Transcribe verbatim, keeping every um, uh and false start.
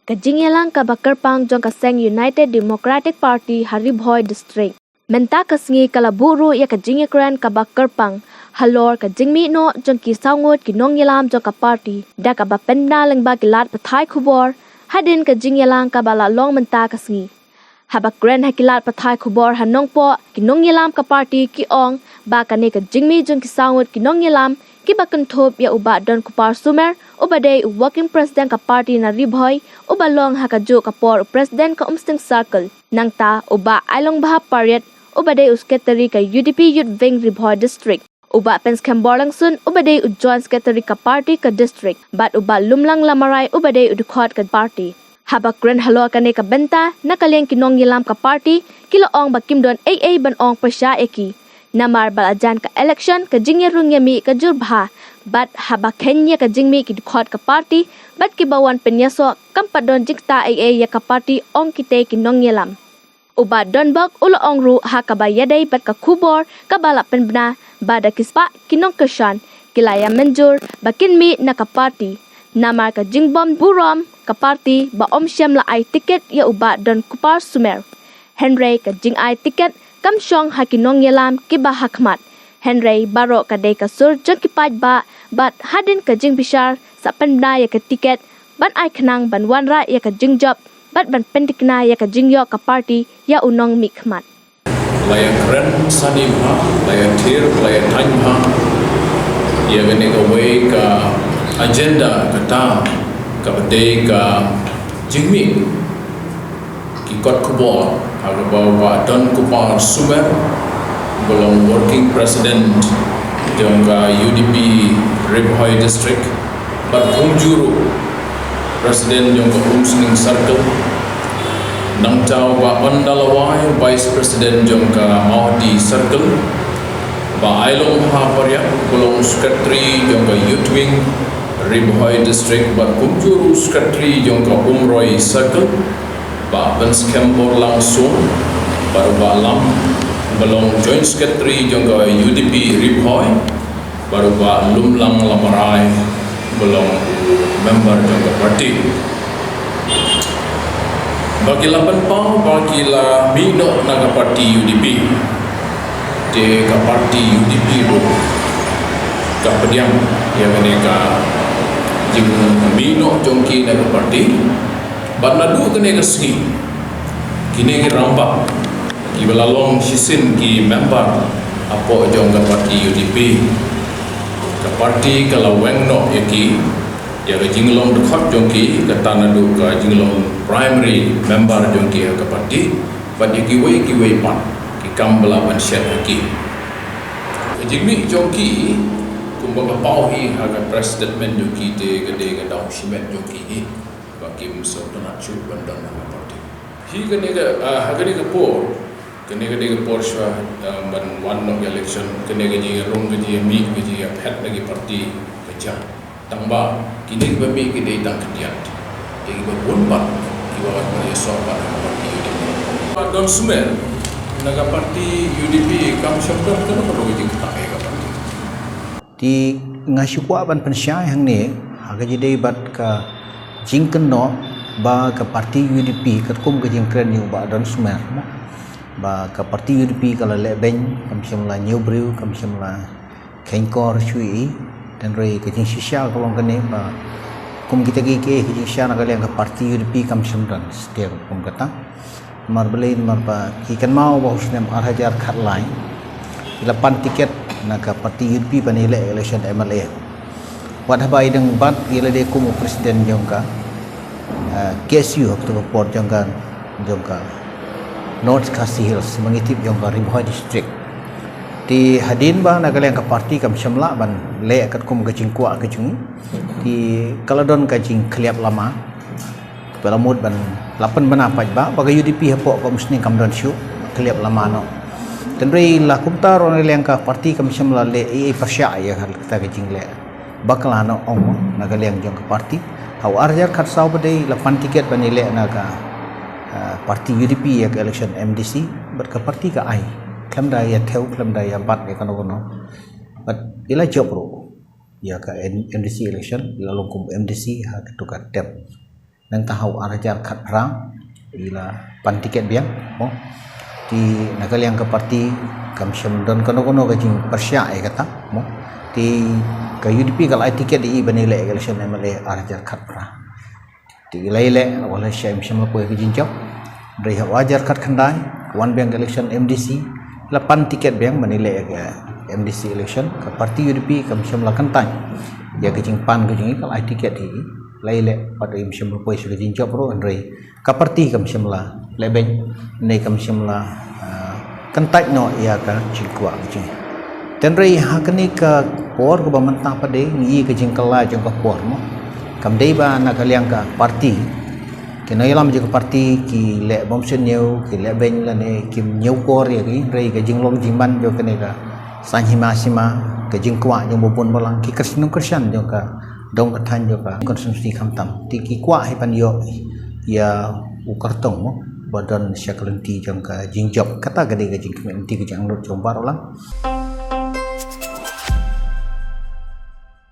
Ka jingïalang kaba kyrpang jong ka seng United Democratic Party ha Ri Bhoi District. Mynta ka sngi ka la buh ruh ïa ka jingïakren kaba kyrpang halor ka jingmih noh jong ki saw ngut ki nongïalam jong ka party da kaba pynbna lyngba ki lad pathai khubor hadien ka jingïalang kaba la long mynta ka sngi. Haba kren ha ki lad pathai khubor ha Nongpoh, ki nongïalam ka party ki ong ba kane ka jingmih jong ki saw ngut ki nongïalam kiba kynthup ïa u Bah Donkupar Sumer uba dei u working president ka party na Ri Bhoi, uba long ha kajuh ka por u president ka Umsning Circle. Nangta u Bah Ailongbha Pariat uba dei u secretary ka U D P Youth Wing Ri Bhoi District. U Bah Penskhembor Lyngsun uba dei u joint secretary ka party ka district bad u Bah Lumlang Lamarai uba dei u dkhot ka party. Haba kren halor kane ka bynta na ka liang ki nongïalam ka party ki la ong ba kim don ei ei ban ong pyrshah ïa ki. Namar ba la jan ka election ka jingïarung ïamih ka jur bha bad haba kheiñ ïa ka jingmih ki dkhot ka party bad kiba wan pynïasoh kam pat don jingktah ei ei ïa ka party, ong kitei ki nongïalam. U Bah Donbok u la ong ruh ha kaba ïadei bad ka khubor kaba la pynbna ba da ki spah ki nongkyrshan ki la ïa mynjur ba kin mih na ka party namar ka jingbym burom ka party ba ym shym la ai tiket ïa u Bah Donkupar Sumer. Hynrei ka jingai tiket kam shong ha ki nongïalam kiba ha khmat. Hynrei baroh ka dei ka sur jong ki paidbah bad hadien ka jingbishar sa pynbna ïa ka tiket ban ai khnang ban wanrah ïa ka jingjop bad ban pyntikna ïa ka jingïoh ka party ïa u nongmihkhmat. La ïakren sani bha, la ïathir, la ïathan bha ïa kane kawei ka agenda, kata kaba dei ka jingmih ki kot khubor ha kaba u Bah Donkupar Sumer uba long working president jong ka U D P Ri Bhoi District bad kumjuh ruh president jong ka Umsning Circle. Nangta u Bah Onda Lawai, vice president jong ka Mawhati Circle. Bah Ailongbha Pariat uba long secretary jong ka Youth Wing Ri Bhoi District bad kumjuh ruh secretary jong ka Umroi Circle. Bah Penskhembor Lyngsun bad u Bah Lam uba long joint secretary jong ka U D P Ri Bhoi bad u Bah Lumlang Lamarai uba long member jong ka party. Ba ki la pynpaw ba ki la mih noh na ka party U D P. Te ka party U D P ruh ka pdiang ïa kane ka jingmih noh jong ki na ka party. Bad naduh kane ka sngi kine ki rangbah kiba la long shisien ki member hapoh jong ka party U D P, ka party ka la weng noh ïa ki ïa ka jinglong dkhot jong ki, kata naduh ka jinglong primary member jong ki ha ka party bad ïa kiwei kiwei pat ki kam ba la ban shet ha ki. Ka jingmih jong ki kumba ka paw hi ha ka press statement jong ki te ka dei ka daw shimet jong ki hi ba kim sngewtynnat shuh ban don ha ka party. Hi kane ka, ah, ha kane ka por, kane ka dei ka por shuwa, ah, ban wan noh ka election, kane ka jingïarung, ka jingïamih, ka jingïaphet na ki party ka jia. Tang ba kine kiba mih ki dei tang khyndiat. Te kiba bun pat kiba wan ban ïasoh pat ha ka party U D P. Bah Don Sumer na ka party U D P kam shym don kano kano ka jingktah ïa ka party. Te nga shu kwah ban pynshai hangne ha ka jingdei bad ka jingkynnoh ba ka party U D P katkum ka jingkren ïa u Bah Don Sumer, mo, ba ka party U D P ka la leh beiñ, kam shym la ñiew briew, kam shym la kheiñkor shuh ei. Hynrei ka jingshisha ka long kane ba kum kita kiei kiei ka jingshisha na ka liang ka party U D P kam shym don satia kum kata. Namar balei? Namar ba ki kynmaw ba u snem ar hajar khatlai ki la pan tiket na ka party U D P ban ïaleh election M L A. Wat haba i dang bat ïa lade kum u president jong ka, eh, K S U ha kato ka por jong ka, jong ka North Khasi Hills, ma ngi tip jong ka Ri Bhoi District. Te hadien ba na ka liang ka party kam shym lah ban leh katkum ka jingkwah ka jong ngi, te ka la don ka jingkhliap lama. Ba la mut ban la pynbna pat ba, ba ka U D P hapoh ka Umsning kam don shuh, khliap lama noh. Hynrei la kumta ruh na liang ka party kam shym la leh ei ei pyrshah ïa kata ka jingleh bakla noh ong mo na ka liang jong ka party. Ha u ar hajar khatsaw pat dei la pan tiket ban ïaleh na ka, ah, party U D P ïa ka election M D C, bad ka party ka ai, khlem da ïa thew, khlem da ïa bat ïa kano kano. Bad i la jop ruh ïa ka M D C election, i la long kum M D C ha kato ka term. Nangta ha u ar hajar khatphra i la pan tiket biang mo. Te na ka liang ka party kam shym don kano kano ka jingpyrshah ïa kata mo. Te ka U D P ka la ai tiket ïa i ban ïaleh election M L A ar hajar khatphra. Te i la ïaleh, wat la shisha im shym la poi ka jingjop. Hynrei ha u ar hajar khatkhyndai, wan biang ka election M D C, la pan tiket biang ban ïaleh ka M D C election, ka party U D P kam shym la kyntait ïa ka jingpan ka jong i, ka la ai tiket hi. La ïaleh, pat im shym la poi sha ka jingjop ruh, hynrei ka party kam shym la lehbeiñ, ne kam shym la, ah, kyntait noh ïa ka jingkwah ka jong i. Te hynrei ha kane ka por kaba mynta pat de ngi i ka jingkylla jong ka por mo. Kam dei ba na ka liang ka party, ki nongïalam jong ka party ki leh bymsuidñiew, ki lehbeiñ lane kim ñiewkor ïa ki, hynrei ka jinglong jingman jong kane ka saiñ hima sima, ka jingkwah jong ba bun balang, ki kyrshan nongkyrshan jong ka dong ka thaiñ jong ka constituency khamtam. Te ki kwah hi ban ïoh ïa u kyrtong mo ba don sha ka lynti jong ka jingjop. Kata ka dei ka jingkhmih lynti ka jingangnud jong baroh lang.